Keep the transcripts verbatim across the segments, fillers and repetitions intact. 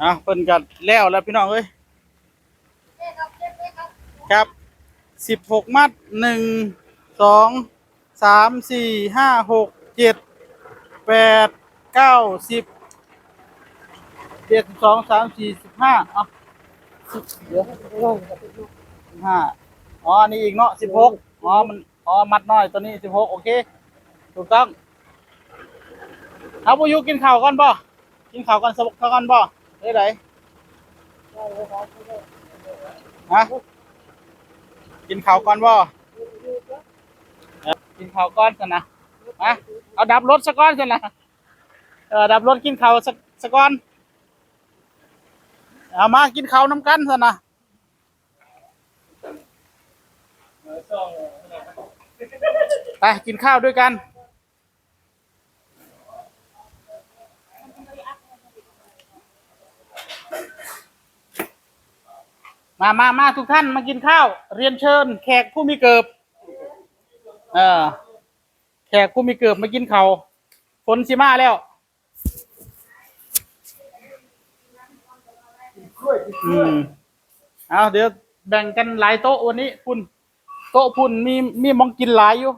อ่ะ เพิ่นก็แล้วแล้วพี่น้องเอ้ย ครับ สิบหก มัด หนึ่ง สอง สาม สี่ ห้า หก เจ็ด แปด เก้า สิบ เจ็ด สิบสอง สาม สี่ สิบห้า เอา สิบ เดี๋ยว สิบห้า อ๋อ อันนี้อีกเนาะ สิบหก อ๋อ มัน อ๋อ มัดน้อยตัวนี้ สิบหก โอเค ถูกต้อง เอา ผู้อยู่กินข้าวก่อนบ่ กินข้าวก่อนสักก่อนบ่ ได้ได ฮะ กินข้าวก่อนบ่ เออ กินข้าวก่อนซั่นนะ มา เอาดับรถซะก่อนซั่นนะ เออ ดับรถกินข้าวซะ ซะก่อน เอามากินข้าวนำกันซั่นนะ ไปกินข้าวด้วยกัน มา มา มา ทุกท่านมากินข้าว เรียนเชิญแขกผู้มีเกียรติ เออ แขกผู้มีเกียรติมากินข้าว ฝนสิมาแล้ว อืม เอา เดี๋ยวแบ่งกันหลายโต๊ะวันนี้ พุ่น โต๊ะพุ่นมี มีหม่องกินหลายอยู่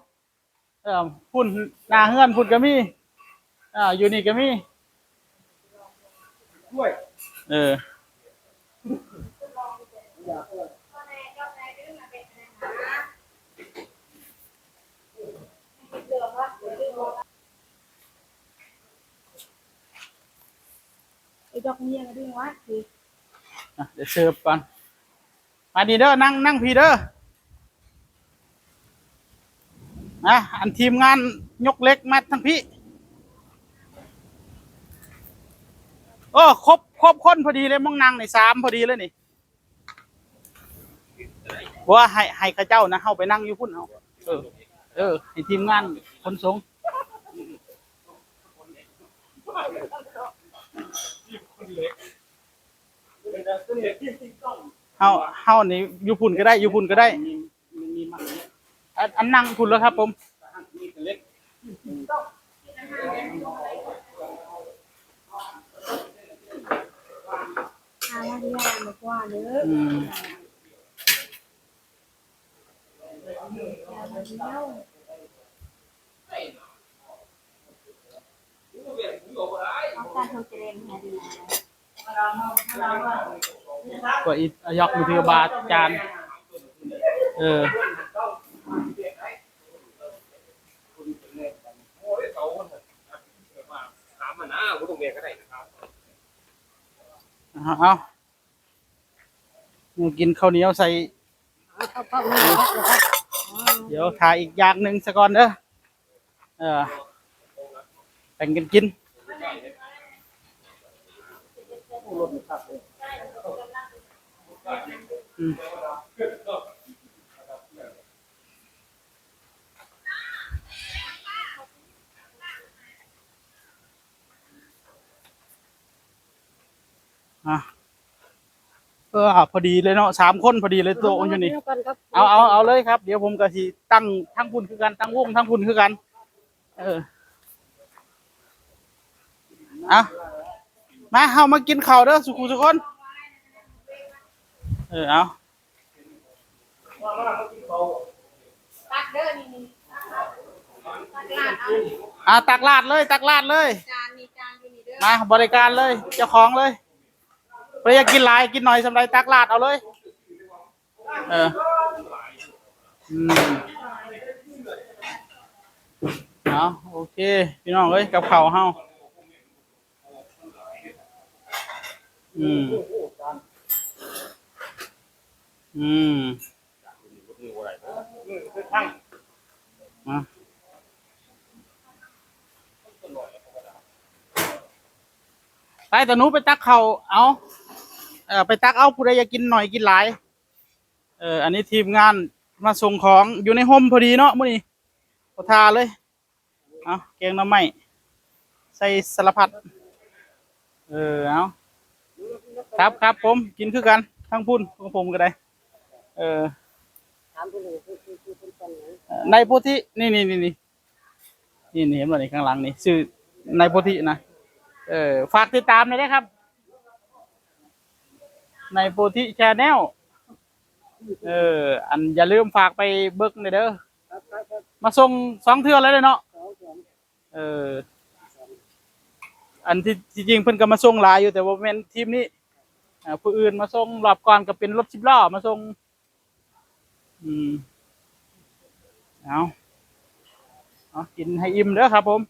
เออ พุ่น หน้าเฮือนพุ่นก็มี อ่า อยู่นี่ก็มี เออ ไอ้ดอกเมียก็ดึงวะสิ อ่ะ เดี๋ยวเสิร์ฟก่อน มานี่เด้อ นั่ง นั่งพีเด้อ นะ อันทีมงานยกเหล็กมาทางพี โอ้ ครบ ครบคนพอดีเลย หม่องนั่งนี่ สาม พอดีเลยนี่ เพราะว่าให้ ให้เขาเจ้านะ เฮาไปนั่งอยู่พุ่นเอา เออ เออ ให้ทีมงานขนส่ง เฮา เฮานี่อยู่พุ่นก็ได้ อยู่พุ่นก็ได้ อัน อันนั่งพุ่นแล้วครับผม หามาที่งานมากกว่าเด้อ อืม อย่ามาเดียว เอาการทำเจริญหาดีนะ ก็อีก ยกมือถือบาดจาน เออ เอา เอา กินข้าวเหนียวใส่ เอาข้าวเหนียวครับ เดี๋ยวถ่ายอีกอย่างหนึ่งซะก่อนเด้อ เออ แบ่งกันกิน อืม อ่ะ เออ อ่ะ พอดีเลยเนาะ สามคนพอดีเลย โต๊ะอยู่นี่ เอา เอา เอาเลยครับ เดี๋ยวผมก็สิตั้งทั้งพุ่นคือกัน ตั้งวงทั้งพุ่นคือกัน เออ อ่ะ มา เฮามากินข้าวเด้อ สุขุสุคน เออ เอา ตักเด้อ นี่ นี่ ตักราดเอา อ่า ตักราดเลย ตักราดเลย จาน มีจานอยู่นี่เด้อ มา บริการเลย เจ้าของเลย ใผอยากกินหลาย กินหน่อย ส่ำใดตักราดเอาเลย เออ อืม เอา โอเค พี่น้องเอ้ย กับข้าวเฮา อืม อืม มา ไป ตาหนูไปตักข้าว เอา เออ ไปตักเอา ผู้ใดอยากกินหน่อยกินหลาย เออ อันนี้ทีมงานมาส่งของ อยู่ในฮ่มพอดีเนาะมื้อนี้ บ่ท่าเลย เอาแกงหน่อไม้ ใส่สารพัด เออ เอา ครับ ครับผม กินคือกัน ทั้งพุ่น ของผมก็ได้ เออ ถามผู้หนึ่งคือ คือ คือเป็นคนไหน เอ่อ นายโพธิ นี่ นี่ นี่ นี่ นี่ นี่ เห็นบ่นี่ ข้างหลังนี่ ชื่อนายโพธินะ เออ ฝากติดตามหน่อยนะครับ ในโพธิแชนแนล เออ อันอย่าลืมฝากไปเบิ่งเด้อ มาส่งสองเทื่อแล้วเนาะ เออ อันที่ ที่จริงเพิ่นก็มาส่งหลายอยู่ แต่ว่าแม่นทีมนี้ อ่า ผู้อื่นมาส่ง รอบก่อนก็เป็นรถสิบล้อมาส่ง อืม เอา เอา กินให้อิ่มเด้อครับผม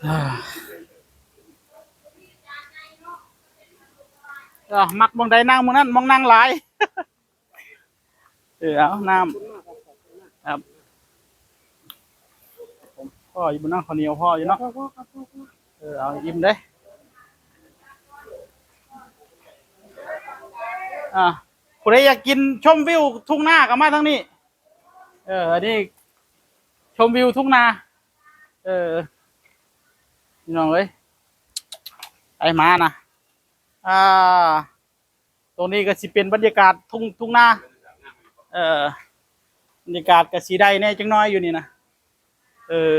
อ่า เออ มักหม่องใดนั่งหม่องนั้น หม่องนั่งหลาย เออ เอาน้ำ ครับ พ่ออยู่บนนั่งข้าวเหนียวพ่ออยู่เนาะ เออ เอาอิ่มเด้อ อ่า ผู้ใดอยากกินชมวิวทุ่งนาก็มาทางนี้ เออ อันนี้ชมวิวทุ่งนา เออ พี่น้องเอ้ย ไอ้หมานะ อ่า ตรงนี้ก็สิเป็นบรรยากาศทุ่ง ทุ่งนา เออ บรรยากาศก็สิได้แน่จังน้อยอยู่นี่นะ เออ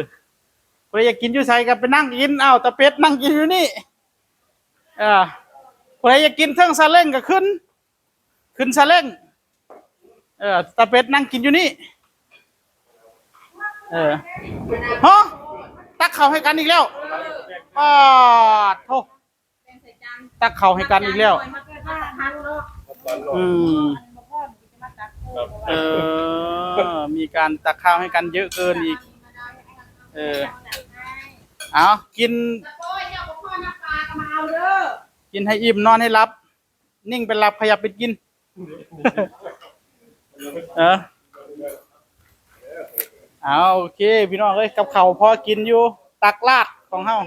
ผู้ใดอยากกินอยู่ไสก็ไปนั่งกิน อ้าว ตาเป็ดนั่งกินอยู่นี่ เออ ผู้ใดอยากกินเทิงซาเล้งก็ขึ้น ขึ้นซาเล้ง เออ ตาเป็ดนั่งกินอยู่นี่ เออ ฮะ ตักข้าวให้กันอีกแล้ว ปาดโธ่ ตักข้าวให้กันอีกแล้ว อืม เออ มีการตักข้าวให้กันเยอะเกินอีก เออ เอา กิน กินให้อิ่ม นอนให้หลับ นิ่งเป็นหลับ ขยับเป็นกิน เออ เอา โอเค พี่น้องเอ้ย กับข้าวพอกินอยู่ ตักราดของเฮา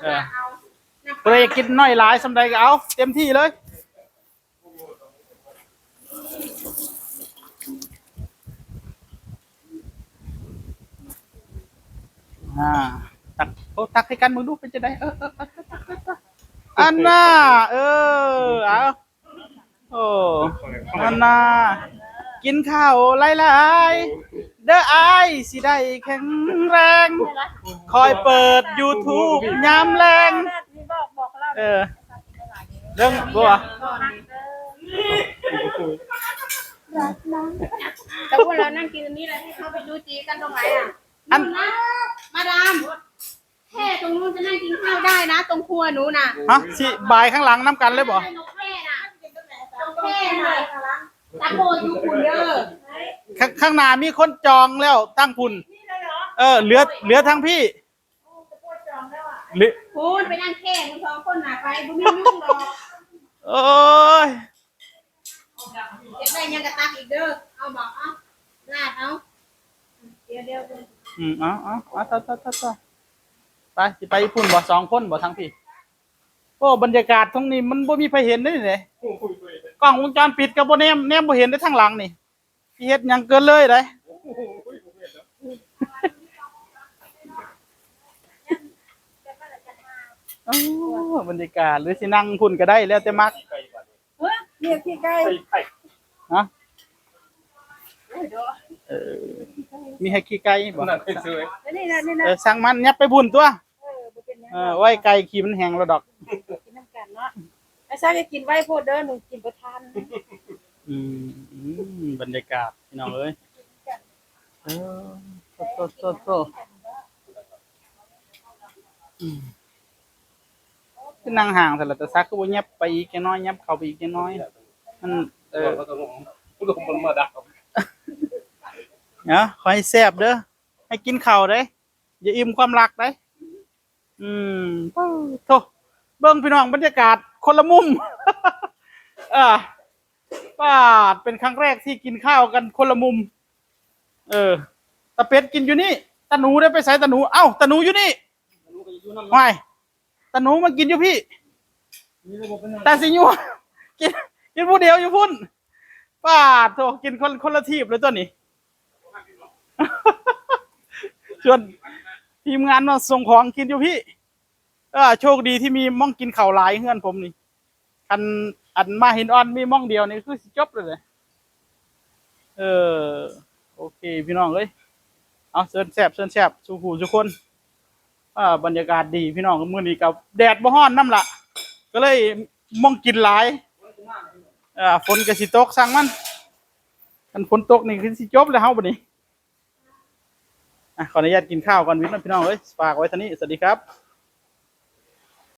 เออ ผู้ใดอยากกินน้อยหลายส่ำใดก็เอา เต็มที่เลย อ่า ตัก โอ้ ตักให้กัน มึงดูเป็นจังได๋ เออ เออ เออ ตัก ตัก ตัก ตัก อันน่า เออ เอา โอ้ อันน่า กินข้าวหลายๆ เด้ออ้าย สิได้แข็งแรง คอยเปิดยูทูบยามแลง เออ เรื่องบัว แต่พวกเรานั่งกินตรงนี้แหละ ที่เขาไปจู้จี้กันตรงไหนอ่ะ อัน มาดาม แค่ตรงนู้นจะนั่งกินข้าวได้นะ ตรงครัวหนูน่ะ ฮะ สิ บายข้างหลังนำกันเลยบ่ นกแค่น่ะนกแค่น่ะตะโกนอยู่คุณเด้อ ข้าง ข้างหน้ามีคนจองแล้วตั้งพุ้น เออ เหลือ เหลือทางพี้ หรือ พูดไปนั่งแค่มึงสองคนน่ะไป บ่มียุ่งหรอก โอ้ย เก็บได้ยังกระตักอีกเด้อ เอาบอกเอาลาดเอา เดี๋ยวเดี๋ยว อืม เอาเอาเอาต่อต่อต่อต่อไป สิไปพุ้นบ่ สองคนบ่ ทางพี้ โอ้ บรรยากาศตรงนี้มันบ่มีไผเห็นเด้นี่ กล้องวงจรปิดก็บ่แนม แนมบ่เห็นได้ทางหลังนี่ สิเฮ็ดหยังเกินเลยได้ โอ้ บรรยากาศ หรือสินั่งพุ้นก็ได้ แล้วแต่มัก เฮ้ยเมียขี้ไก่ ฮะ เออ มีให้ขี้ไก่บ่ นี่นะนี่นะ เออ สั่งมันยับไปพุ้นตัว เออบ่เป็นหยัง เออ ไว้ไก่ขี้มันแห้งแล้วดอก กินน้ำกันเนาะ ไอ้ซ่าจะกินไว้โพดเด้อ หนูกินประทาน อืม อืม บรรยากาศ พี่น้องเอ้ย เออ โต โต โต โต อืม คือนั่งห่างแต่ละแต่ซักก็บ่ยับไปอีกจักหน้อย ยับเข้าไปอีกจักหน้อย มัน เออ มันก็มันมาดัก เนาะ ขอให้แซ่บเด้อ ให้กินข้าวเด้ อย่าอิ่มความรักเด้ อืม โธ่ เบิ่งพี่น้อง บรรยากาศคนละมุม เออ ปาด เป็นครั้งแรกที่กินข้าวกันคนละมุม เออ ตาเป็ดกินอยู่นี่ ตาหนูได้ไปไส ตาหนู เอ้า ตาหนูอยู่นี่ ห้อย ตาหนูมากินอยู่พี้ ตาสิยั่ว กิน กินผู้เดียวอยู่พุ้น ปาดโธ่ กินคน คนละทีบเลยตัวนี้ ชวน ทีมงานมาส่งของกินอยู่พี่ เออ โชคดีที่มีหม่องกินข้าวหลายเฮือนผมนี่ คันอันมาหินอ่อนมีหม่องเดียวนี่คือสิจบเลย เออ โอเค พี่น้องเอ้ย เอาเชิญแซ่บเชิญแซ่บสู่ผู้สู่คน อ่า บรรยากาศดีพี่น้อง มื้อนี้ก็แดดบ่ฮ้อนนำล่ะ ก็เลยหม่องกินหลาย อ่า ฝนก็สิตกช่างมัน คันฝนตกนี่คือสิจบแล้วเฮาบัดนี้ อ่ะ ขออนุญาตกินข้าวก่อนวิทย์นะพี่น้องเอ้ย ฝากไว้เท่านี้ สวัสดีครับ